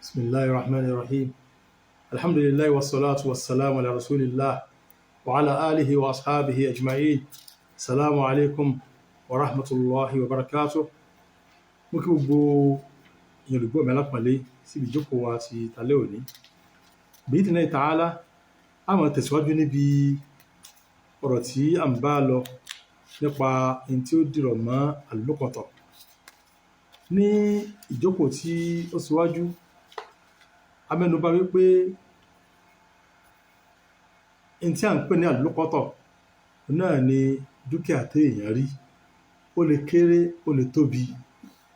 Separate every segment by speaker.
Speaker 1: Bismillahir Rahmanir Rahim. Alhamdulillahi wassalatu wassalamu ala rasulillah wa ala alihi wa ashabihi ajma'in. Assalamu alaikum wa rahmatullahi wa barakatuh. Mo kí gbogbo èèyàn olùgbọ́ mi alápọ̀nlé síbi ìjókòó wa ti talẹ́ òní. Bi idhnillahi ta'ala, a máa tẹ̀síwájú níbi ọ̀rọ̀ tí à ń bá lọ nípa ohun tí ó dìrọ̀ mọ́ al-luqata. Ní ìjókòó tí ó síwájú, a mẹ́nubà wípé ohun tí à ń pè ní al-luqata náà ni dúkìá tí èèyàn rí. Ó lè kéré, ó lè tóbi.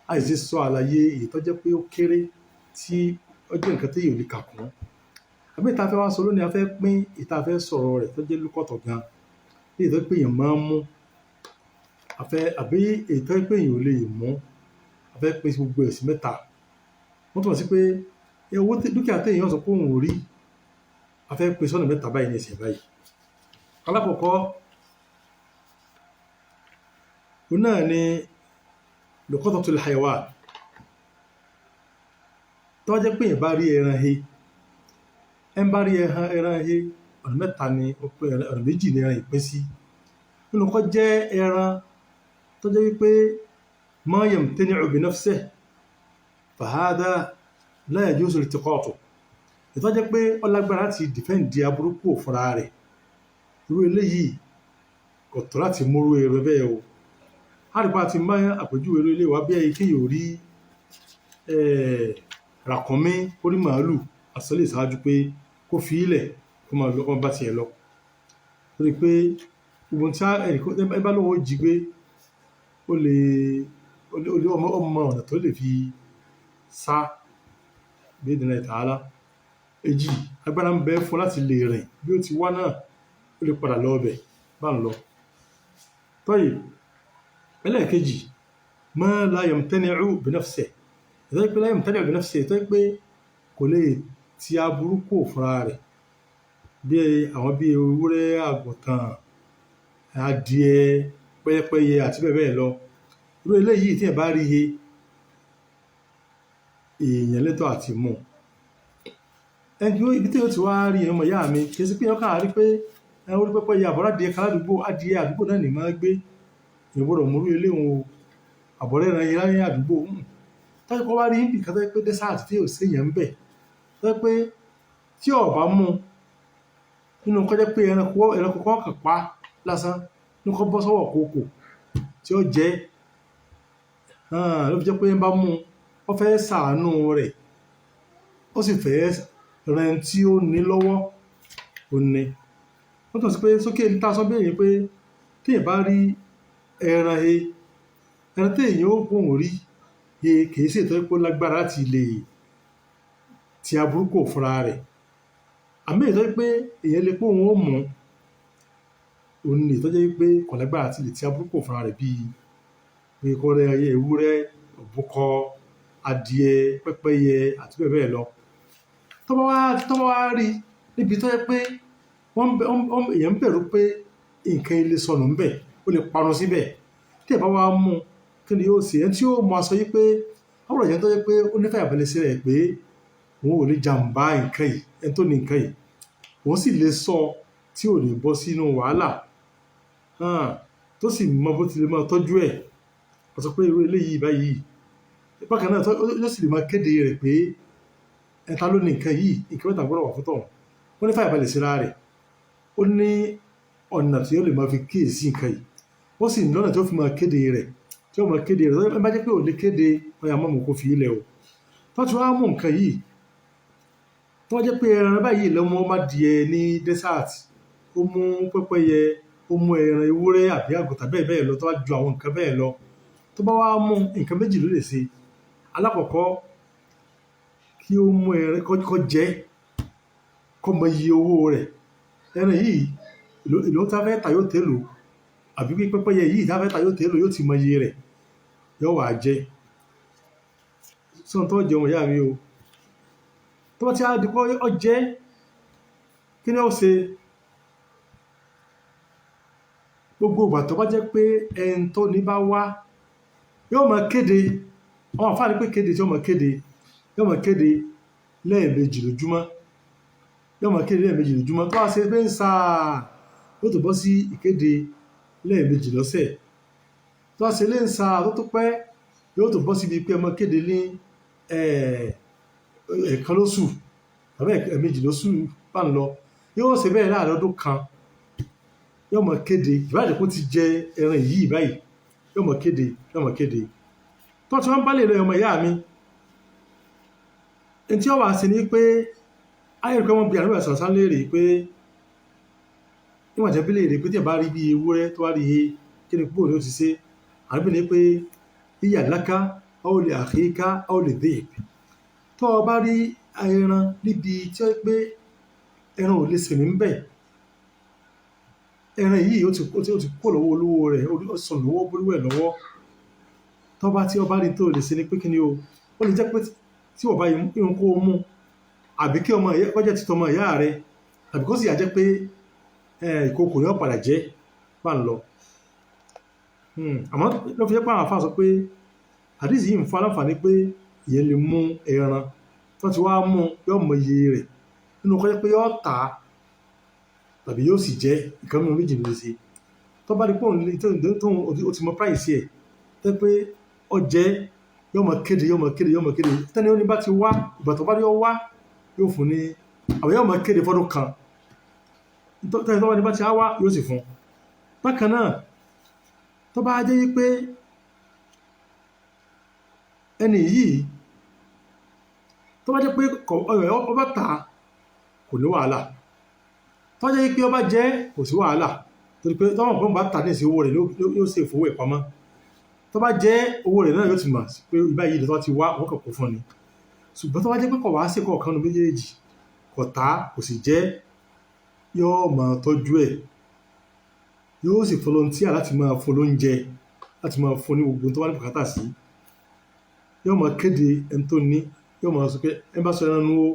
Speaker 1: A sì ti sọ àlàyé èyí tó jẹ́ pé ó kéré tí ó jẹ́ nǹkan tí èèyàn ò lè kà kún. Àmọ́ èyí tí a fẹ́ wá sọ lónìí, a fẹ́ pín èyí tí a fẹ́ sọ̀rọ̀ rẹ̀ tó jẹ́ luqata gan. Èyí tó jẹ́ pé èèyàn máa ń mú, a fẹ́ àbí èyí tó jẹ́ pé èèyàn ò lè mú, a fẹ́ pín gbogbo ẹ̀ sí mẹ́ta. Wọ́n túmọ̀ sí pé owó dúkìá tí èèyàn sọ pé òun ò rí, a fẹ́ pín sọ́nà mẹ́ta báyìí ní ìsìn báyìí. Alákọ̀ọ́kọ́, òun náà ni luqatatul hayawan. Tó bá jẹ́ pé èèyàn bá rí ẹran he, ẹ ń bá rí ẹran he, ọ̀nà mẹ́ta ni ó pín, ọ̀nà méjì ni ẹran yìí pín sí. Nínú kó jẹ́ ẹran tó jẹ́ wípé ma yamtani'u bi nafsihi fa hadha la yajuzu iltiqatuhu. Èyí tó jẹ́ pé ó lágbára láti defend aburú kúrò fúnra rẹ̀. Irú eléyìí kò tọ́ láti mú irú ẹran bẹ́ẹ̀ o. A rí pé a ti mú àpèjúwe irú eléyìí wá bí kí èèyàn ó rí ràkúnmí, kó rí màlúù, a sọ eléyìí ṣáájú pé kó fi í lẹ̀ kó máa lọ, kó máa bá tiẹ̀ lọ. Torí pé gbogbo ohun tí ẹni bá lóun ó jí gbé, ó lè, ó mọ ọ̀nà tó lè fi sá bi idhnillahi ta'ala. Èjì, agbára ń bẹ fún láti lè rìn bí ó ti wá náà, ó lè padà lọ ibẹ̀ bá ń lọ. Tayyib. Ẹlẹ́ẹ̀kejì, ma la yamtani'u bi nafsihi. Èyí tó jẹ́ pé la yamtani'u bi nafsihi, tó jẹ́ pé kò lè ti aburú kúrò fúnra rẹ̀. Bí àwọn bí ewúrẹ́, àgùntàn, adìẹ, pẹ́pẹ́yẹ àti bẹ́ẹ̀ bẹ́ẹ̀ lọ. Irú eléyìí tí èèyàn bá rí he, èèyàn lẹ́tọ̀ọ́ àti mú. Ibi tí ó ti wá rí ọmọ ìyá mi, kì í ṣe pé èèyàn kàn á rí pé ó rí pẹ́pẹ́yẹ àbọ̀rọ̀ adìẹ kan ládùúgbò, adìẹ àdúgbò náà ní máa gbé. Èèyàn gbọdọ̀ mú irú eléyìí o. Àbọ̀rẹ́ ẹran yẹn ní àdúgbò. Tó bá jẹ́ pé ó bá rí níbi kan tó jẹ́ pé desert tí ò sí èèyàn ńbẹ̀, tó jẹ́ pé tí ó bá mú, nínú kó jẹ́ pé ẹranko kan kàn pa lásán, nínú kó bọ́ sọ́wọ́ ìkookò tí ó jẹ. Ló fi jẹ́ pé ń bá mú, ó fẹ́ ṣàánú rẹ̀, ó sì fẹ́ ran ẹni tí ó ní lọ́wọ́, ó ní. Ó túmọ̀ sí pé sókè tí a sọ bẹ́ẹ̀ yẹn pé tí èèyàn bá rí ẹran he, ẹran tí èèyàn ó kóhun rí he kì í ṣe èyí tó jẹ́ pé ó lágbára láti lè ti aburú kúrò fúnra rẹ̀. Àmọ́ èyí tó jẹ́ pé èèyàn lè pé òun ó mú, òun ni èyí tó jẹ́ wípé kò lágbára láti lè ti aburú kúrò fúnra rẹ̀ bí kó rí ewúrẹ́, òbúkọ, adìẹ, pẹ́pẹ́yẹ àti bẹ́ẹ̀ bẹ́ẹ̀ lọ. Tó bá wá rí níbi tó jẹ́ pé èèyàn ń bẹ̀rù pé nǹkan lè sọnù ńbẹ̀, ó lè parun síbẹ̀. Tí èèyàn bá wá mú, kí ni yóò ṣe? Ẹni tí ó mú aṣọ yí pé ó gbọdọ̀ jẹ́ ẹni tó jẹ́ pé ó ní fàyàbalẹ̀ sí rẹ̀ pé òun ò lè jàǹbá nǹkan yìí, ẹni tó ní nǹkan yìí. Òun sì lè sọ tí ò ní bọ́ sínú wàhálà, tó sì mọ bó ti lè máa tọ́jú ẹ̀. Ó sọ pé irú eléyìí báyìí. Bákan náà, ó sì lè máa kéde rẹ̀ pé ẹni tá ló ní nǹkan yìí, nǹkan mẹ́ta gbọdọ̀ wà fún tọ̀hún. Ó ní fàyàbalẹ̀ síra rẹ̀. Ó ní ọ̀nà tí ó lè máa fi kíyèsí nǹkan yìí. Ó sì ní ọ̀nà tí ó fi máa kéde rẹ̀, tí ó máa kéde rẹ̀. Tó bá jẹ́ pé ò lè kéde, ó yá má mú kó fi í lẹ̀ o. Tó bá ti wá mú nǹkan yìí, tó bá jẹ́ pé ẹran báyìí ló mú adìẹ ní desert, ó mú pẹ́pẹ́yẹ, ó mú ẹran ewúrẹ́ àbí àgùntàn bẹ́ẹ̀ bẹ́ẹ̀ lọ, tó bá ju àwọn nǹkan bẹ́ẹ̀ lọ, tó bá wá mú nǹkan méjì ló lè ṣe. Alákọ̀ọ́kọ́, kí ó mú ẹran kó jẹ, kó mọ iye owó rẹ̀. Ẹran yìí, èló tí a fẹ́ tà yóò tó èlò, àbí pé pẹ́pẹ́yẹ yìí tí a fẹ́ tà yóò tó èlò, yóò ti mọ iye rẹ̀, yóò wá jẹ. Sọ ohun tó jẹ ọmọ ìyá mi o. Tó bá ti á di pé ó jẹ, kí ni ó ṣe? Gbogbo ìgbà tó bá jẹ́ pé ẹni tó ní bá wá, yóò máa kéde. Àwọn àfáà ní pé kéde tí ó máa kéde, yóò máa kéde. lẹ́ẹ̀mejì lójúmọ́. Yóò máa kéde lẹ́ẹ̀mejì lójúmọ́. Tó bá ṣe pé ń sáà, yóò tó bọ́ sí ìkéde lẹ́ẹ̀mejì lọ́sẹ̀. Tó bá ṣe lé ń sáà tó tó pẹ́, yóò tó bọ́ síbi pé ẹ máa kéde ní ẹ̀ẹ̀kan lóṣù tàbí ẹ̀ẹ̀mejì lóṣù bá ń lọ. Yóò ṣe bẹ́ẹ̀ láàrin ọdún kan. Yóò máa kéde. Ìbáṣepọ̀ kó ti jẹ ẹran yìí báyìí, yóò máa kéde, yóò máa kéde. Tó ti wọ́n bá lè lọ ọmọ ìyá mi, ẹni tí ó wà sí ni pé ayé rẹ̀ wọ́n bí àdúrà sàṣà léèrè pé níwọ̀n jẹ́ bí léèrè pé tí ẹ̀ bá rí bí ewúrẹ́ tó wá rí he, kí ni bóòlù ó ti ṣe? Àbí ni pé ìyá láká, ó lè àkíká, ó lè dé ìpè. Tó o bá rí ẹran níbi tí ó pé ẹran ò lè sẹ̀mí ń bẹ̀, ẹran yìí ó ti kó lọ́wọ́ olówó rẹ̀, ó sọnù lọ́wọ́ bólú ẹ̀ lọ́wọ́. Tó bá tí o bá rí tó lè ṣe ni pé kí ni o? Ó lè jẹ́ pé tí o bá irun kó o mú, àbí kí ọmọ ìyá kọjá títọ́ ọmọ ìyá rẹ, tàbí kó sì yà jẹ́ pé ìkookò ni ó padà jẹ́ bá ń lọ. Àmọ́ ló fi jẹ́ pé àwọn àfáà sọ pé àdísì yìí ń fún aláǹfààní pé ìyẹn lè mú ẹran tó ti wá mú, yóò mọ iye rẹ̀ nínú kọjá pé yóò tà á tàbí yóò sì jẹ́ ìkan nínú méjì ló lè ṣe. Tó bá rí pé òun lè tó ó ti mọ price ẹ̀, tẹ́ pé ó jẹ́, yóò mọ kéde, yóò mọ kéde, yóò mọ kéde. Tẹ́ni ó ní bá ti wá, ìgbà tó bá rí ó wá, yóò fún ní, àbí yóò mọ kéde fọ́dún kan. Tẹ́ni tó bá ní bá ti á wá, yóò sì fún. Bákan náà, tó bá jẹ́ wípé ẹni yìí, tó bá jẹ́ pé ó bá tà á, kò ní wàhálà. Tó bá jẹ́ wípé ó bá jẹ́, kò sí wàhálà. Torí pé tọ́wọ́n pọ́n bá tà ní ìsìn owó rẹ̀ yóò ṣe ìfowó ẹ̀ pamọ́. Tó bá jẹ́ owó rẹ̀ náà yóò ti mọ̀ pé ìbá yìí tó ti wá, wọ́n kàn kó fún ni. Ṣùgbọ́n tó bá jẹ́ pé kò wá sí kọ̀ọ̀kan nínú méjèèjì, kò tà á, kò sì jẹ́, yóò máa tọ́jú ẹ̀. Yóò sì volunteer láti máa fún lóúnjẹ, láti máa fún ní gbogbo tó bá ní bùkátà sí. Yóò máa kéde ẹni tó ní, yóò máa sọ pé ẹni bá sọ ẹran nù ó.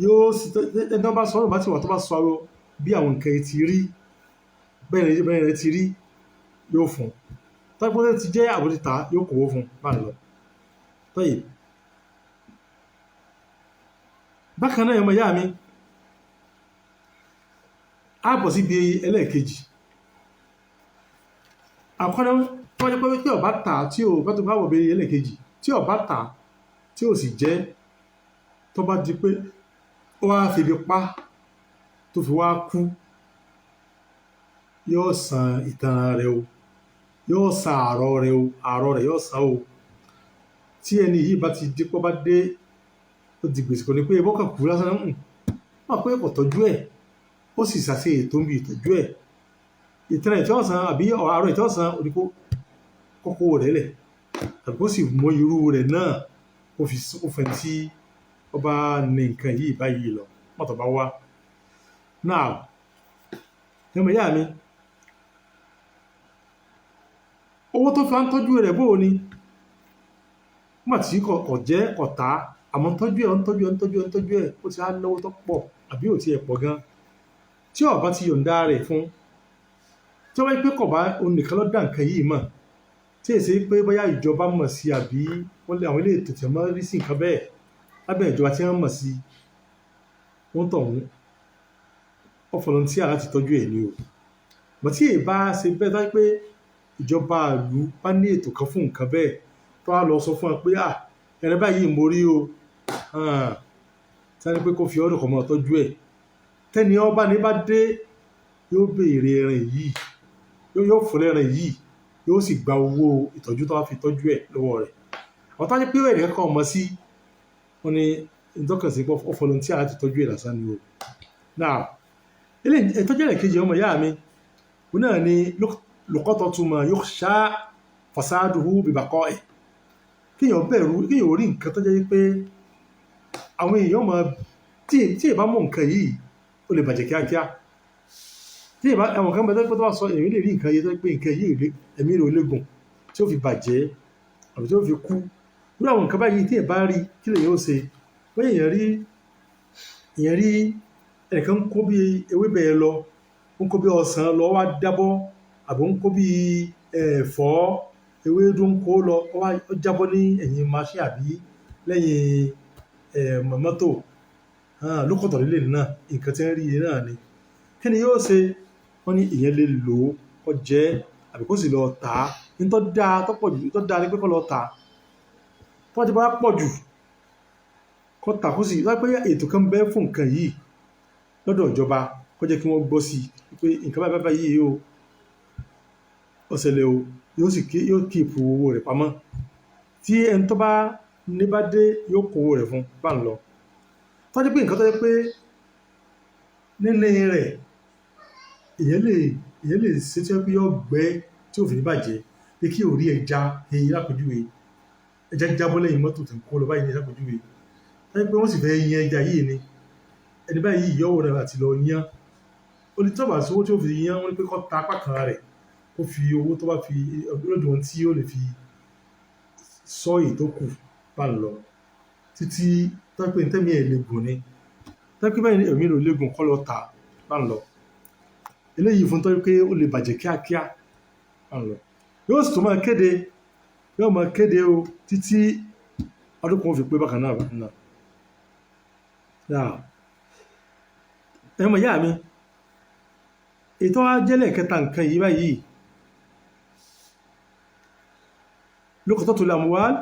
Speaker 1: Yóò sì ẹni tó bá sọ ọ̀rọ̀ bá ti wà tó bá sọ bí àwọn nǹkan yìí ti rí, bẹ́ẹ̀ ni bẹ́ẹ̀ rẹ̀ ti rí, yóò fún un. Tó bá ti jẹ́ àbójútà, yóò kówó fún un bá ń lọ. Tọ́yì. Bákan náà, ọmọ ìyá mi, á bọ̀ síbi ẹlẹ́ẹ̀kejì. Àkọ́kọ́ tó bá jẹ́ pé tí ó bá tà tí ò bá tó bá wọ̀ bí ẹlẹ́ẹ̀kejì, tí ó bá tà tí ò sì jẹ́, tó bá di pé ó wá fi ibi pa tó fi wá kú, yóò san ìtanràn rẹ̀ o, yóò san àárọ̀ rẹ̀ o, àárọ̀ rẹ̀ yóò san o. Tí ẹni yìí bá ti di pé ó bá dé, ó di gbèsè, kò ní pé ebó kan kú lásán, wọ́n pé kò tọ́jú ẹ̀, ó sì ṣàṣe ètò ń bi ìtọ́jú ẹ̀. Ìtanràn tí ó san àbí àárọ̀ tí ó san, ó ní kó kókó rẹ̀ lẹ̀, tàbí kó sì mọ irú rẹ̀ náà kó fi kó fẹ́ tí ó bá ní nǹkan yìí báyìí lọ, mọ́tò bá wá. Now, ọmọ ìyá mi, owó tó fi ń tọ́jú rẹ̀ bó o ni? Nígbà tí kò jẹ́ kò tà, àmọ́ ń tọ́jú ẹ̀, ń tọ́jú ẹ̀, ń tọ́jú ẹ̀, ń tọ́jú ẹ̀, ó ti á náwó tó pọ̀ àbí ò ti ẹ̀ pọ̀ gan. Tí ó bá ti yọ̀ǹda rẹ̀ fún, tí ó bá jẹ́ pé kò bá òun nìkan ló dá nǹkan yìí mọ̀, tí èsì pé bóyá ìjọba mọ̀ sí àbí wọ́n lé àwọn ilé ètò tí wọ́n máa ń rí sí nǹkan bẹ́ẹ̀ lábẹ́ ìjọba tí wọ́n mọ̀ sí, wọ́n tọ̀ wọ́n, ó volunteer láti tọ́jú ẹ̀ ni o. But tí èyí bá ṣe bẹ́ẹ̀ tó jẹ́ pé ìjọba ìlú bá ní ètò kan fún nǹkan bẹ́ẹ̀, tó wá lọ sọ fún wọn pé à, ẹran báyìí mo rí o, tí wọ́n ní pé kó fi ọdún kan máa tọ́jú ẹ̀. Tẹ́ni ọba ní bá dé, yóò béèrè ẹran yìí, yóò fún ẹran yìí, yóò sì gba owó ìtọ́jú tó wá fi tọ́jú ẹ̀ lọ́wọ́ rẹ̀. Àwọn tó jẹ́ pé ẹnì kankan ò mọ̀ sí, wọ́n ní ìtọ́kànsí pé ó volunteer láti tọ́jú ẹ̀ lásán ni o. Now, eléyìí ìtọ́jú ẹlẹ́ẹ̀kejì ọmọ ìyá mi, òun náà ni luqatatu ma yukhsha fasaduhu bi baqa'ihi. Kéèyàn bẹ̀rù, kéèyàn rí nǹkan tó jẹ́ pé àwọn èèyàn máa tí èèyàn bá mú nǹkan yìí, ó lè bàjẹ́ kíákíá. Tí èèyàn bá, àwọn kan bẹ tó jẹ́ pé tó bá sọ, èèyàn lè rí nǹkan yìí tó jẹ́ pé nǹkan yìí ẹ̀mí rẹ̀ ò lè gùn tí ó fi bàjẹ́ àbí tí ó fi kú. Irú àwọn nǹkan báyìí tí èèyàn bá rí, kí lèèyàn ó ṣe? Bóyá èèyàn rí ẹnìkan ń kó bí ewébẹ̀ lọ, ń kó bí ọsàn lọ, ó wá jábọ́, àbí ń kó bí ẹ̀fọ́, ewédú ń kó lọ, ó wá jábọ́ ní ẹ̀yìn machine àbí lẹ́yìn mọ́tò lókọ̀tọ̀ lílé náà, nǹkan tí ń rí náà ni. Kí ni yóò ṣe? Wọ́n ní ìyẹn lè lò ó kó jẹ́ àbí kó sì lọ tà á. Ní tó dáa tó pọ̀ jù, tó dáa ni pé kó lọ tà á. Tó bá ti bá pọ̀ jù kó tà kó sì wá pé ètò kan bẹ́ fún nǹkan yìí lọ́dọ̀ ìjọba, kó jẹ́ kí wọ́n gbọ́ sí i pé nǹkan báyìí báyìí yìí o, ó ṣẹlẹ̀ o, yóò sì kí, yóò kíìpù owó rẹ̀ pamọ́. Tí ẹni tó bá ní bá dé, yóò kó owó rẹ̀ fún bá ń lọ. Tó bá jẹ́ pé nǹkan tó jẹ́ pé nílé rẹ̀ èèyàn lè, èèyàn lè ṣe tí ó jẹ́ pé yóò gbẹ́ tí ò fi ní bàjẹ́, pé kí o rí ẹja eyín lápèjúwe, ẹja jábọ́ lẹ́yìn mọ́tò tó ń kó lọ báyìí ní lápèjúwe. Tó bá jẹ́ pé wọ́n sì fẹ́ yan ẹja yìí ni, ẹni báyìí yóò wọ̀ náà àti lọ yán. Ó ní tí ó bá sí owó tí ó fi yán, wọ́n ní pé kó ta apá kan rẹ̀, kó fi owó tó bá fi lójú ohun tí ó lè fi sọ èyí tó kù bá ń lọ. Títí tó bá jẹ́ pé ntẹ́mi ẹ̀ lè gùn ni. Tó bá jẹ́ pé báyìí ẹ̀mí rẹ̀ ò lè gùn kó lọ tà bá ń lọ. Eléyìí fún tó jẹ́ pé ó lè bàjẹ́ kíákíá bá ń lọ. Yóò sì tún máa kéde, yóò máa kéde o títí ọdún kan ó fi pé bákan náà bákan náà. Now, ẹ̀yin ọmọ ìyá mi, ètò wa jẹ́ lẹ́ẹ̀kẹta nǹkan yìí báyìí. Luqtatul amwal,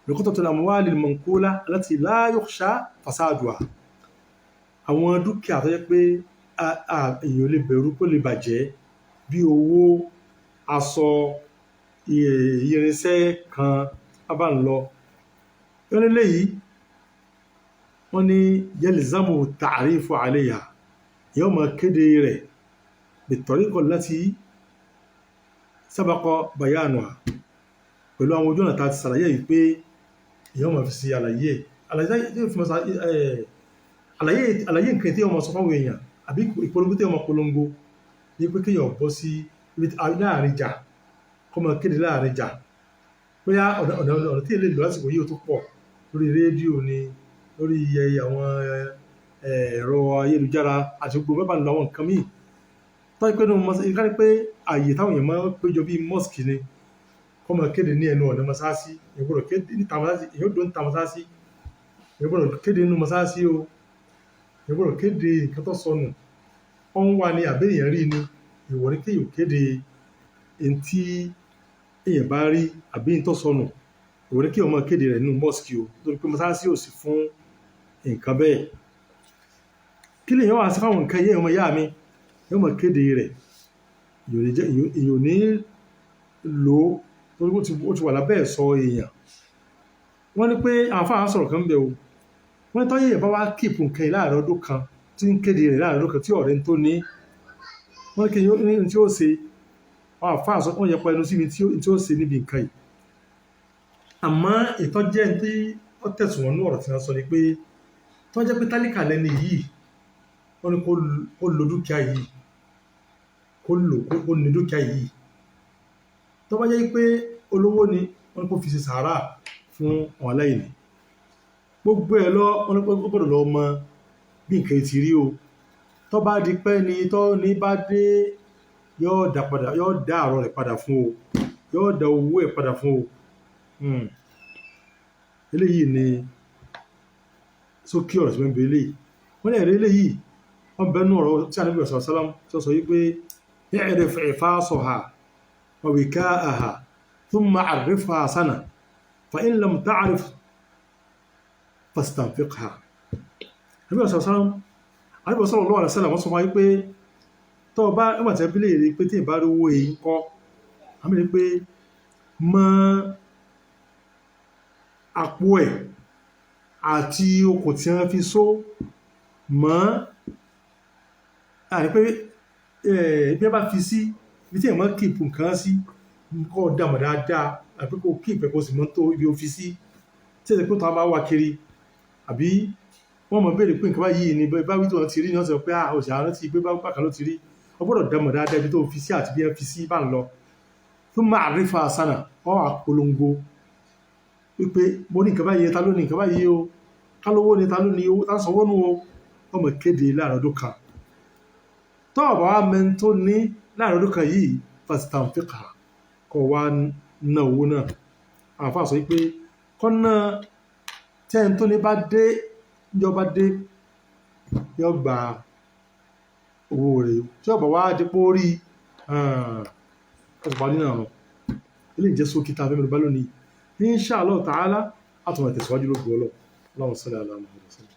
Speaker 1: luqtatul amwal al-manqula allati la yukhsha fasaduha. Àwọn dúkìá tó jẹ́ pé èèyàn ò lè bẹ̀rù pé ó lè bàjẹ́ bí owó, aṣọ, irinṣẹ́ kan bá ń lọ. Wọ́n ní eléyìí, wọ́n ní yalzamu ta'rifu alayha. Èèyàn ó máa kéde rẹ̀ bit-tariqa allati sabaqa bayanuha. Pẹ̀lú àwọn ojú ọ̀nà tí a ti ṣàlàyé yìí pé èèyàn ó máa fi ṣe àlàyé ẹ̀. Àlàyé tí yóò fi máa ṣe, àlàyé, àlàyé nǹkan tí èèyàn máa sọ fún àwọn èèyàn àbí ìpolongo tí èèyàn máa polongo ní pé kí èèyàn bọ́ sí ibi láàrin ìjà, kó máa kéde láàrin ìjà. Bóyá ọ̀nà, ọ̀nà, ọ̀nà tí èèyàn lè lò lásìkò yìí ó tó pọ̀ lórí rédíò ni, lórí àwọn ẹ̀rọ ayélujára àti gbogbo bẹ́ẹ̀ bá ń lọ àwọn nǹkan míì. Tó bá jẹ́ pé nínú mọ́sálásí, ká ní pé ààyè táwọn èèyàn máa ń péjọ bí mosque ni, kó máa kéde ní ẹnu ọ̀nà mọ́sálásí. Èèyàn gbọdọ̀ kéde níta mọ́sálásí, èèyàn ó dúró níta mọ́sálásí. Èèyàn gbọdọ̀ kéde nínú mọ́sálásí o. Èèyàn gbọdọ̀ kéde nǹkan tó sọnù. Ó ń wá ní àbí èèyàn rí ni. Èèwọ̀ ni kí èèyàn ó kéde ohun tí èèyàn bá rí àbí ohun tó sọnù. Èèwọ̀ ni kí èèyàn máa kéde rẹ̀ nínú mosque o. Nítorí pé mọ́sálásí ò sí fún nǹkan bẹ́ẹ̀. Kí lèèyàn wá ṣe fún àwọn nǹkan yìí, ẹ̀yin ọmọ ìyá mi? Èèyàn ó máa kéde rẹ̀. Èèyàn ò ní jẹ́, èèyàn ò ní lò ó torí pé ó ti wà lábẹ́ ẹ̀ṣọ́ èèyàn. Wọ́n ní pé àwọn àfáà sọ̀rọ̀ kan níbẹ̀ o. Wọ́n ní tọ́yẹ̀ bá wá keep nǹkan yìí láàrin ọdún kan tí ń kéde rẹ̀ láàrin ọdún kan tí ọ̀rẹ́ ń tó ní. Wọ́n ní kí ni ohun tí ó ṣe. Àwọn àfáà sọ, wọ́n yẹpa ẹnu sí ibi tí ó ṣe níbi nǹkan yìí. Àmọ́ ìtọ́ jẹ́ ohun tí ó tẹ̀sùn wọn nínú ọ̀rọ̀ tí wọ́n sọ ni pé tó jẹ́ pé tálíkà lẹ́ni yìí, wọ́n ní kó lo dúkìá yìí, kó lò, kó ní dúkìá yìí. Tó bá jẹ́ pé olówó ni, wọ́n ní kó fi ṣe sàárà fún àwọn aláìní. Gbogbo ẹ lọ, wọ́n ní pé ó gbọdọ̀ lọ mọ bí nǹkan yìí ti rí o. Tó bá di pé ni tó ní bá dé, yóò dá padà, yóò dá àárọ̀ rẹ̀ padà fún o. Yóò dá owó ẹ̀ padà fún o. Eléyìí ni sókè ọ̀rọ̀ tí wọ́n ń bẹ eléyìí. Wọ́n ní ẹ̀rí eléyìí, wọ́n bẹ nínú ọ̀rọ̀ tí Ànábì sallallahu alaihi wasallam tó sọ wípé i'rif ifasaha wa wika'aha thumma 'arrifha sana fa in lam ta'rif fastanfiqha. Ànábì sallallahu alaihi wasallam, Ànábì sallallahu alaihi wasallam wọ́n sọ fún wa wípé tó bá, nígbà tí ẹ bí léèrè pé tí ì bá rí owó èyí ńkọ́, àmì ní pé mọ àpò ẹ̀ àti okùn tí wọ́n fi so mọ́, àní pé, bí ẹ bá fi sí, ibi tí èèyàn máa ń keep nǹkan sí, kó dà mọ̀ dáadáa, àbí kó keep ẹ̀ kó sì mọ́ tó ibi ó fi sí. Tí ẹ jẹ́ pé tó bá wá kiri, àbí wọ́n mọ̀ béèrè pé nǹkan báyìí ni bá wí tí wọ́n ti rí ni wọ́n sọ pé a ò sì rántí pé bákan ló ti rí. Ó gbọdọ̀ dà mọ̀ dáadáa ibi tó fi sí àti bí ẹ fi sí bá ń lọ. Thumma 'arrifha sana, ó wá polongo wípé mo ní nǹkan báyìí, ta ló ní nǹkan báyìí o. Ká lówó ni, ta ló ní owó, ta ń sanwó nù o. Wọ́n mọ̀ kéde láàrin ọdún kan. Tó bá wá mọ ẹni tó ní láàrin ọdún kan yìí, fastanfiqha, kó wá ná owó náà. Àwọn àfáà sọ wípé kó ná Tẹ́ni tó ní bá dé, níjọba dé, yóò gba owó rẹ̀. Tí ọ̀bọ̀ wá dípò rí ọ̀pọ̀ nínú àrùn ilé ìjẹ́ sókè tá a fẹ́ mẹ́rin bá lónìí, insha Allah ta'ala, àtúnwò tẹ̀síwájú lógo ọlọ́. Allahumma salli ala Muhammad.